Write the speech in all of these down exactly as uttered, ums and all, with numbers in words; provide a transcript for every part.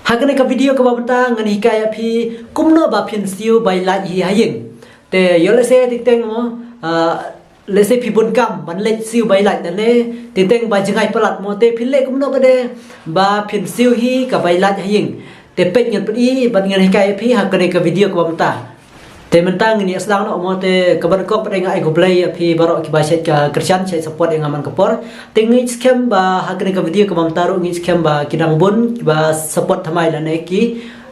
Ha kane ka video kaba mynta ngan hikai ïa phi kumno ba phin siew bai lait hi ha ïing. Te ïoh lehse teng teng mo, ah, lehse phi bun kam ban leit siew bai lait lane teng teng ba jngai palat mo, te phin leh kumno ba de ba phin siew hi ka bai lait ha ïing. Te peit ngan pyni bad ngan hikai ïa phi ha kane ka video kaba mynta. Te mynta ngin ïa sdang noh mo, te kaba nyngkong pat nga ai khublei ïa phi baroh kiba shait ka kyrshan, shait support ïa nga man ka por. Te ngi skhem ba ha kane ka video kaba mynta ruh ngi skhem ba ki dang bun kiba support thymmai lane ki,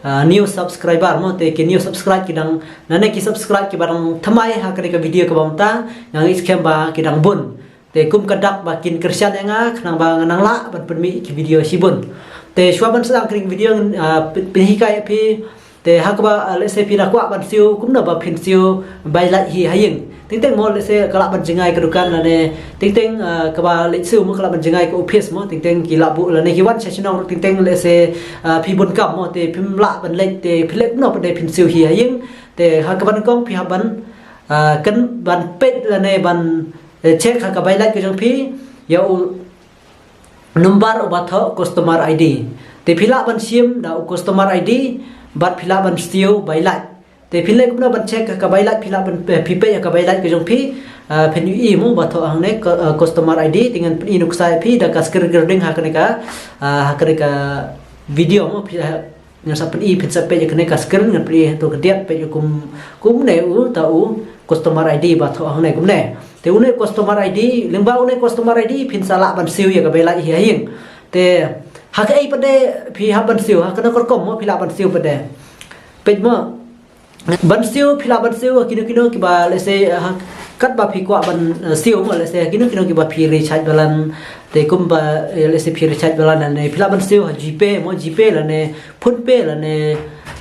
ah, new subscriber mo, te ki new subscribe ki dang, lane ki subscribe kiba dang thymmai ha kane ka video kaba mynta, nga ngi skhem ba ki dang bun. Te kum ka dak ba kin kyrshan ïa nga khnang ba ngan nang lah ban pynmih ki video shibun. Te shuwa ban sdang kane ka video, ah, pyn-, pynhikai ïa phi. Te ha kaba, ah, lehse phi la kwah ban siew kumno ba phin siew bai lait hi ha ïing. Teng teng mo lehse ka lah ban jngai ka dukan lane teng teng, ah, kaba leit siew mo ka lah ban jngai ka office mo, teng teng ki lah buh lane ki wan sha shnong teng teng lehse, ah, phi bun kam mo te phim lah ban leit, te phi leh kumno pat de phin siew hi ha ïing. Te ha kaba nyngkong phi hap ban, ah, kan ban peit lane ban, eh, check ha ka bai lait ka jong phi ïa u number uba thoh customer I D. Te phi lah ban shim da u customer I D bad phi lah ban siew bai lait. Te phi leh kumno ban check ha ka bai lait, phi lah ban, eh, phi peit ha ka bai lait ka jong phi, ah, phin ïohi mo ba thoh hangne cu-, ah, customer I D, te ngan pyni nuksa ïa phi da ka screen recording ha kane ka, ah, ha kane ka video mo phi, ah, ngan sa pyni, phin sa peit ïa kane ka screen, ngan pyni to ka diat, peit ïa kum, kumne u, ta u customer I D ba thoh hangne kumne. Te une customer I D, lyngba une customer I D phin sa lah ban siew ïa ka bai lait hi ha ïing. Te ha kaei pat de phi hap ban siew, ha kano ka rukom mo phi lah ban siew pat de. Peit mo. Ban siew, phi lah ban siew ha kino kino kiba, lehse, ha katba phi kwah ban, eh, siew mo, lehse ha kino kino kiba phi recharge balance, te kumba, eh, lehse phi recharge balance lane phi lah ban siew ha GPay mo, GPay lane PhonePe lane,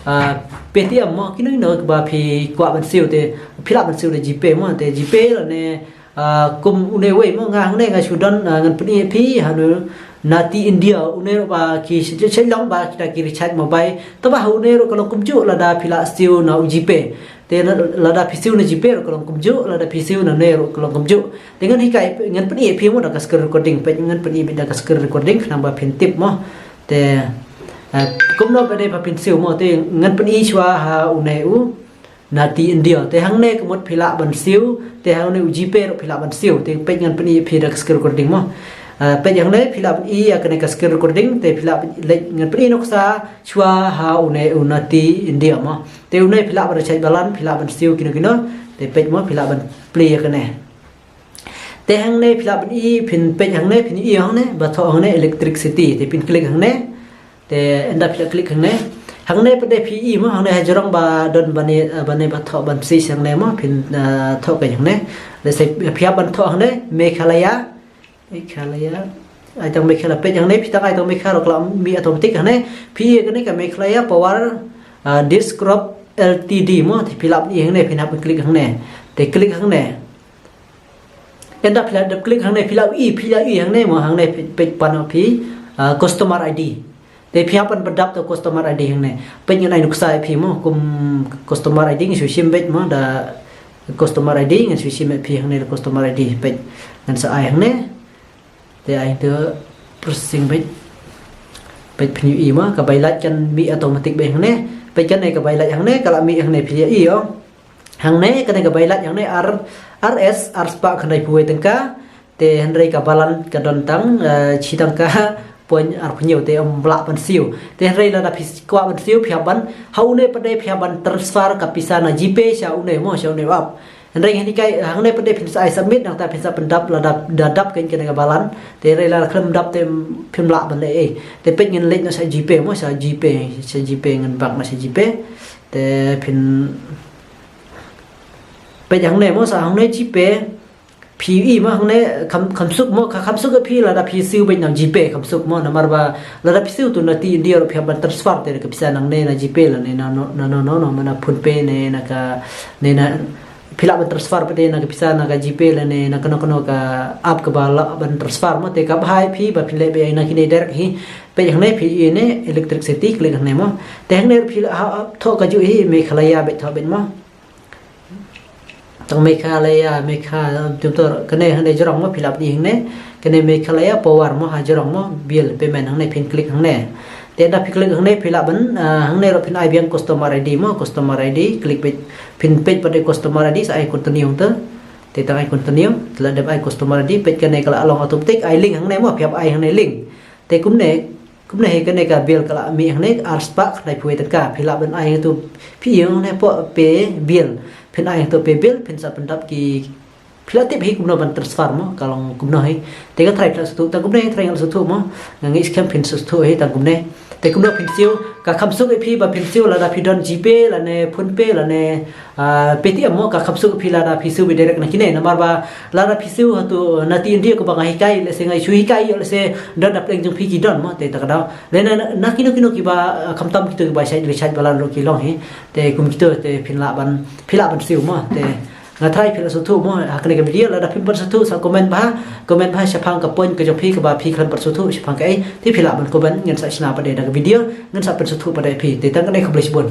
ah, Paytm mo, kino kino kiba phi kwah ban siew, te phi lah ban siew da GPay mo, te GPay lane, ah, kum une wei mo, nga hangne nga shu don, ah, ngan pyni ïa phi ha une Nati India, une ruh ba ki shi-, shi-, shilong ba kita ki recharge mobile. Te ba ha une ruh ka long kumjuh lada phi lah siew na u GPay. Te la-, lada phi siew na GPay ruh ka long kumjuh, lada phi siew na une ruh ka long kumjuh. Te ngan hikai, ngan pyni ïa phi mo da ka screen recording, peit ngan pyni beit da ka screen recording khnang ba phin tip mo. Te, eh, kumno ba de ba phin siew mo, te ngan pyni shuwa ha une u Nati India. Te hangne ka mut phi lah ban siew, te hangne u GPay ruh phi lah ban siew. Te peit ngan pyni ïa phi da ka screen recording mo. Ah, peit hangne phi lah ban i ïa kane ka screen recording, te phi lah ban leit ngan pyni nuksa shuwa ha une u Nati India mo. Te une phi lah ban recharge balance, phi lah ban siew kino kino, te peit mo phi lah ban play ïa kane. Te hangne phi lah ban i, phin peit hangne, phin i hangne ba thoh hangne electricity, te phin click hangne. Te ynda phi lah click hangne, hangne pat de phi i mo, hangne ha jrong ba don bane, eh, bane ba thoh ban psi hangne mo, phin, eh, thoh ka hangne. Lehse phi hap ban thoh hangne Meghalaya, Meghalaya. Ai tang Meghalaya, peit hangne phi tang ai tang Meghalaya ruh ka la mih automatic hangne. Phi i kane ka Meghalaya Power, eh, Discom Limited mo, te phi lah i hangne, phin hap ban click hangne. Te click hangne. Ynda phi la dep click hangne phi la i, phi la i hangne mo, hangne phi, peit pan phi, ah, customer I D. Te phi hap ban pyndap to customer I D hangne. Peit ngan ai nuksa ïa phi mo, kum customer I D ngan shu shim beit mo, da customer I D ngan shu shim ïa phi hangne da customer I D, peit ngan sa ai hangne. Te ai to processing beit. Peit phin ïohi mo, ka bai lait kan mih automatic beit hangne. Peit kane ka bai lait hangne, ka la mih hangne phi ïohi ong. Hangne kane ka bai lait hangne ar, ar S, ar spah khyndai phew wei tyngka. Te hynrei ka balance ka don tang, eh, shi tyngka point ar phew hynñiew, te ym lah ban siew. Te hynrei lada phi kwah ban siew phi hap ban, ha une pat de phi hap ban transfer ka pisa na GPay sha une mo, sha une u app. Hynrei hangne kai, hangne pat de phin sa ai submit, nangta phin sa pyndap lada, da dap kane kane ka balance. Te hynrei lada khlem dap te phim lah ban leh ei. Te peit ngan leit noh sha GPay mo, sha GPay, sha GPay ngan bak noh sha GPay. Te phin peit hangne mo, sha hangne GPay. Phi i mo hangne kham, kham suk mo, kha-, kham suk ïa phi lada phi siew beit na GPay, kham suk mo, namar ba lada phi siew to Nati India ruh phi hap ban transfer te ka pisa nangne na GPay lane na no, na no, no, no, na PhonePe ne na ka, ne na phi lah ban transfer pat de na ka pisa na ka GPay lane na kano kano ka app kaba lah ban transfer mo, te ka bha ïa phi ba phin leh beit na kine direct hi. Peit hangne phi i ne electricity, click hangne mo. Te hangne phi lah ha, ha, thoh kajuh hi Meghalaya beit, thoh beit mo. Tang Meghalaya, Megha-, jumtor, kane hangne jrong mo, phi lah ban i hangne. Kane Meghalaya Power mo, ha jrong mo, bill payment hangne, phin click hangne. Te da phi click hangne phi lah ban, ah, hangne ruh phin ai biang customer I D mo, customer I D, click peit, phin peit pat ïa customer I D, sa ai continue hangta. Te tang ai continue, te la dep ai customer I D, peit kane ka la long automatic, ai link hangne mo, phi hap ai hangne link. Te kumne, kumne hi kane ka bill ka la mih hangne, ar spah khyndai phew wei tyngka, phi lah ban ai hangtu, phi ïoh hangne pop pay bill, phin ai hangtu pay bill, phin sa pyndap ki, phi la tip hi kumno ban transfer mo, ka long kumno hi. Te nga try phi la sngewthuh, tang kumne try nga la sngewthuh mo. Nga ngeit skhem phin sngewthuh hi tang kumne. Te kumno phin siew, ka kham suk ïa phi ba phin siew lada phi don GPay lane PhonePe lane, ah, Paytm mo, ka kham suk ïa phi lada phi siew beit direct na kine. Namar ba lada phi siew hangtu na ti India kaba nga hikai, lehse nga shu hikai, lehse don da pdeng jong phi ki don mo, te ta ka daw. Lane na, na kino kino kiba, ah, khamtam kito kiba shait, shait ba la ruh ki long hi. Te kum kito te phin lah ban, phi lah ban siew mo. Te nga try phi la sngewthuh mo ha kane ka video, lada phim pat sngewthuh sa comment bha, comment bha shaphang ka point ka jong phi kaba phi khlem pat sngewthuh shaphang kaei, te phi lah ban comment, ngan sa shna pat de da ka video, ngan sa pynsngewthuh pat de ïa phi. Te tang kane, khublei shibun.